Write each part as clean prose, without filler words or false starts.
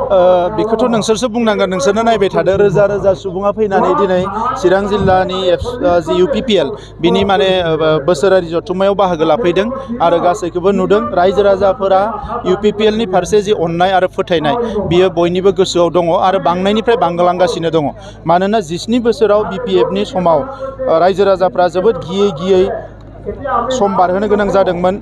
बेखौथ' नोंसोरसो बुंनांगोन नोंसोरनो नायबाय थादो रोजा रोजा सुबुङा फैनानै दिनै चिरां जिल्लानि जि UPPL बिनि माने बोसोरारि जथुम्मायाव बाहागो लाफैदों आरो गासैखौबो नुदों रायजो राजाफोरा UPPL नि फारसे जि अननाय आरो फोथायनाय बियो बयनिबो गोसोआव दङ आरो बांनायनिफ्राय बांलांगासिनो दङ मानोना 17 बोसोराव BPF नि समाव रायजो राजाफ्रा जोबोद गियै सम बारहोनो गोनां जादोंमोन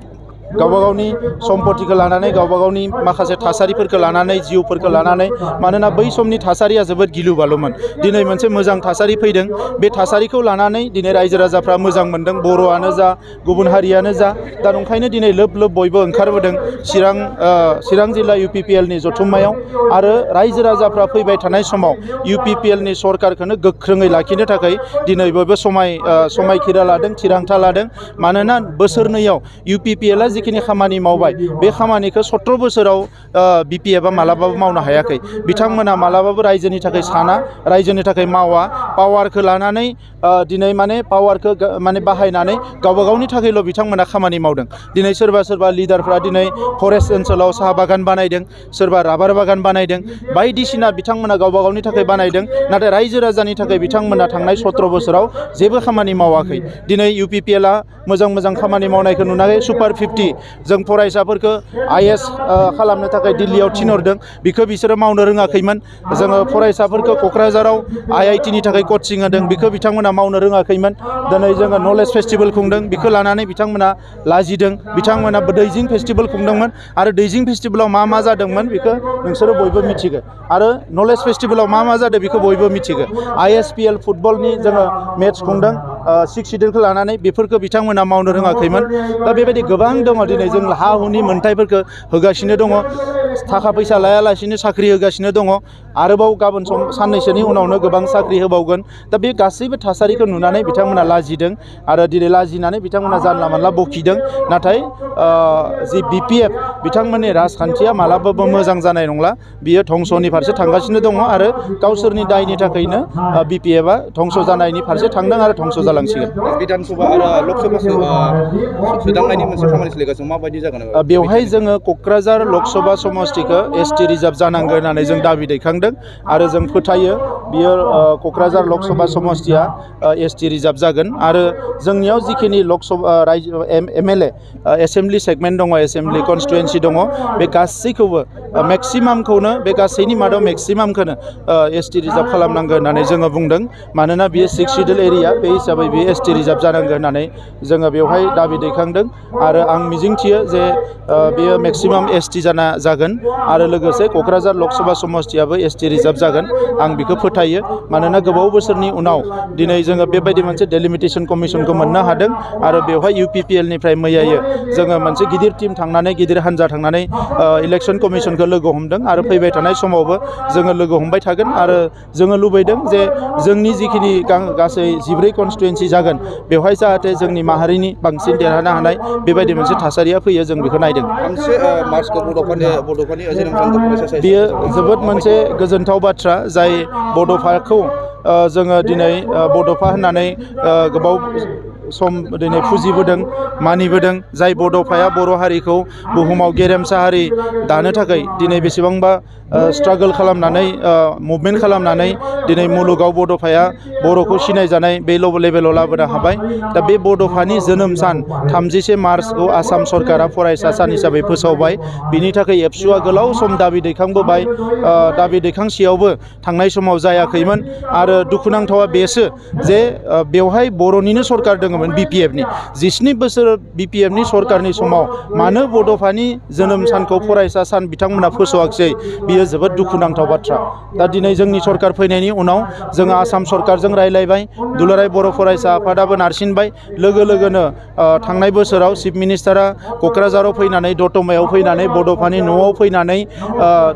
गावबा गावनि सम्पतिखौ लानानै गावबा गावनि माखासे थासारिफोरखौ लानानै जिउफोरखौ लानानै मानोना बै समनि थासारिया जोबोद गिलु बालुमोन दिनै मोनसे मोजां थासारि फैदों बे थासारिखौ लानानै दिनै रायजो राजाफ्रा मोजां मोनदों बर'आनो जा गुबुन हारियानो जा दा ओंखायनो दिनै लोब लोब बयबो ओंखारबोदों चिरां जिल्ला UPPL नि जथुम्मायाव आरो रायजो राजाफ्रा फैबाय थानाय समाव UPPL नि सरकारखौनो गोख्रोङै लाखिनो थाखाय दिनै बयबो समायखिरा लादों थिरांथा लादों मानोना बोसोरनैयाव UPPL आ जिखिनि खामानि मावबाय बे खामानिखौ 17 बोसोराव BPF आ मालाबाबो मावनो हायाखै बिथांमोना मालाबाबो रायजोनि थाखाय साना रायजोनि थाखाय मावा पावारखौ लानानै दिनै माने पावारखौ माने बाहायनानै गावबा गावनि थाखायल' बिथांमोना खामानि मावदों दिनै सोरबा लिडारफ्रा दिनै फरेस्ट ओनसोलाव साहा बागान बानायदों सोरबा राबार बागान बानायदों बायदिसिना बिथांमोना गावबा गावनि थाखाय बानायदों नाथाय रायजो राजानि थाखाय बिथांमोना थांनाय 17 बोसोराव जेबो खामानि मावाखै दिनै UPPL आ मोजां खामानि मावनायखौ नुनानै सुपार 50 जों फरायसाफोरखौ IAS खालामनो थाखाय दिल्लीयाव थिनहरदों बेखौ बिसोरो मावनो रोङाखैमोन जोङो फरायसाफोरखौ क'क्राझाराव IIT नि थाखाय कचिं होदों बेखौ बिथांमोना मावनो रोङाखैमोन दिनै जोङो नलेज फेस्टिभेल खुंदों बेखौ लानानै बिथांमोना लाजिदों बिथांमोना दैजिं फेस्टिभेल खुंदोंमोन आरो दैजिं फेस्टिभेलाव मा जादोंमोन बेखौ नोंसोरो बयबो मिथिगो आरो नलेज फेस्टिभेलाव मा जादों बेखौ बयबो मिथिगो ISPL फुटबलनि जोङो मेट्स खुंदों 6 सिडुलखौ लानानै बेफोरखौ बिथांमोना मावनो रोङाखैमोन दा बेबायदि गोबां दङ दिनै जों हा हुनि मोन्थायफोरखौ होगासिनो दङ थाखा फैसा लायालासिनो साख्रि होगासिनो दङ आरोबाव गाबोन साननैसोनि उनावनो गोबां साख्रि होबावगोन दा बे गासैबो थासारिखौ नुनानै बिथांमोना लाजिदों आरो दिनै लाजिनानै बिथांमोना जानला मानला बखिदों नाथाय जि BPF बिथांमोननि राजखान्थिया मालाबाबो मोजां जानाय नंला बियो धंसनि फारसे थांगासिनो दङ आरो गावसोरनि दायनि थाखायनो BPF आ धंस जानायनि फारसे थांदों आरो धंस जालांसिगोन बिधान सभा आरो लकसभा सोदांनायनि मोनसे खामानि सोलिगासिनो माबायदि जागोन बेवहाय जोङो क'क्राझार लकसभा समस्तिखौ ST रिजार्भ जानांगोन होननानै जों दाबि दैखांदों आरो जों फोथायो बियो क'क्राझार लकसभा समस्तिया ST रिजार्भ जागोन आरो जोंनियाव जिखिनि लकसभा MLA एसेम्बलि सेगमेन्ट दङ एसेम्बलि कनस्टिटुवेन्सि दङ बे गासैखौबो मेक्सिमामखौनो बे गासैनि मादाव मेक्सिमामखौनो ST रिजार्भ खालामनांगोन होननानै जोङो बुंदों मानोना बियो 6 सिडुल एरिया बे हिसाबै बियो ST रिजार्भ जानांगोन होननानै जोङो बेवहाय दाबि दैखांदों आरो आं मिजिंथियो जे बेयो मेक्सिमाम ST जागोन आरो लोगोसे क'क्राझार लकसभा समस्तियाबो ST रिजार्भ जागोन आं बेखौ फोथायो मानोना गोबाव बोसोरनि उनाव दिनै जोङो बेबायदि मोनसे डेलिमिटेसन कमिसनखौ मोननो हादों आरो बेवहाय UPPL निफ्राय मैयायो जोङो मोनसे गिदिर टीम थांनानै गिदिर हान्जा थांनानै इलेक्सन कमिसनखौ लोगो हमदों आरो फैबाय थानाय समावबो जोङो लोगो हमबाय थागोन आरो जोङो लुबैदों जे जोंनि जिखिनि गासै 14 कनस्टिटुवेन्सि जागोन बेवहाय जाहाथे जोंनि माहारिनि बांसिन देरहानो हानाय बेबायदि मोनसे थासारिया फैयो जों बेखौ नायदों बेयो जोबोद मोनसे गोजोनथाव बाथ्रा जाय बड'फाखौ जोङो दिनै बड'फा होननानै गोबाव सम दिनै फुजिबोदों मानिबोदों जाय बड'फाया बर' हारिखौ बुहुमाव गेरेमसा हारि दानो थाखाय दिनै बेसेबांबा स्ट्रागल खालामनानै मुभमेन्ट खालामनानै दिनै मुलुगाव बड'फाया बर'खौ सिनायजानाय बे लेभेलाव लाबोनो हाबाय दा बे बड'फानि जोनोम सान 31 मार्चखौ आसाम सरकारा फरायसा सान हिसाबै फोसावबाय बिनि थाखाय एबसुआ गोलाव सम दाबि दैखांबोबाय दाबि दैखांसेयावबो थांनाय समाव जायाखैमोन आरो दुखुनांथावा बेसो जे बेवहाय बर'निनो सरकार दङमोन BPF नि 17 बोसोर BPF नि सरकारनि समाव मानो बड'फानि जोनोम सानखौ फरायसा सान बिथांमोना फोसावाखिसै बियो जोबोद दुखुनांथाव बाथ्रा दा दिनै जोंनि सरकार फैनायनि उनाव जोङो आसाम सरकारजों रायलायबाय दुलाराय बर' फरायसा आफादाबो नारसिनबाय लोगोनो थांनाय बोसोराव चिफ मिनिस्टारा क'क्राझाराव फैनानै दतमायाव फैनानै बड'फानि न'आव फैनानै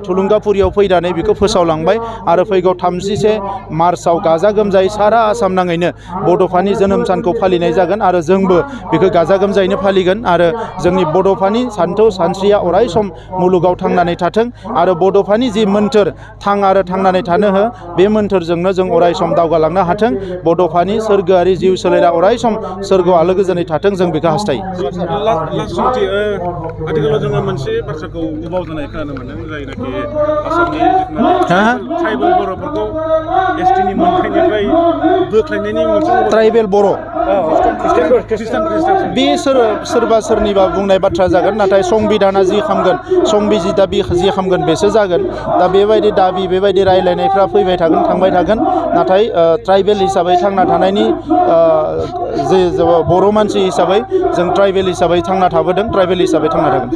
थुलुंगाफुरियाव फैनानै बेखौ फोसावलांबाय आरो फैगौ 31 मार्चआव गाजा गोमजायै सारा आसाम नाङैनो बड'फानि जोनोम सानखौ फालिनाय जागोन आरो जोंबो बेखौ गाजा गोमजायैनो फालिगोन आरो जोंनि बड'फानि सानथौ सानस्रिया अराय सम मुलुगाव थांनानै थाथों आरो बड'फानि जि मोन्थोर थां आरो थांनानै थानो हो बे मोन्थोरजोंनो जों अराय सम दावगालांनो हाथों बड'फानि सोरगोआरि जिउ सोलेरा अराय सम सोरगोआव आलो गोजोनै थाथों जों बेखौ हास्थायो आथिखालाव जोङो मोनसे बाथ्राखौ गोबाव जानाय खोनानो मोनदों जायनाखि आसामनि ट्राइबेल बर'फोरखौ एसटिनि मोनथायनिफ्राय बोख्लायनायनि मोनसे ट्राइबेल बर' ख्रिस्टान बे सोरबा सोरनिबा बुंनाय बाथ्रा जागोन नाथाय संबिधाना जि खालामगोन संबिजिता जि खालामगोन बेसो जागोन दा बेबायदि दाबि बेबायदि रायलायनायफ्रा फैबाय थागोन थांबाय थागोन नाथाय ट्राइबेल हिसाबै थांना थानायनि जे बर' मानसि हिसाबै जों ट्राइबेल हिसाबै थांना थाबोदों ट्राइबेल हिसाबै थांना थागोन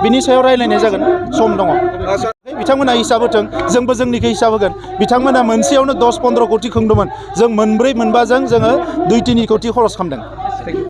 बिनि सायाव रायलायनाय जागोन सम दङ बिथांमोना हिसाब होथों जोंबो जोंनिखौ हिसाब होगोन बिथांमोना मोनसेयावनो 10-15 कोटि खुंदोंमोन जों मोनब्रै मोनबाजों जोङो 2-3 कोटि खरस खालामदों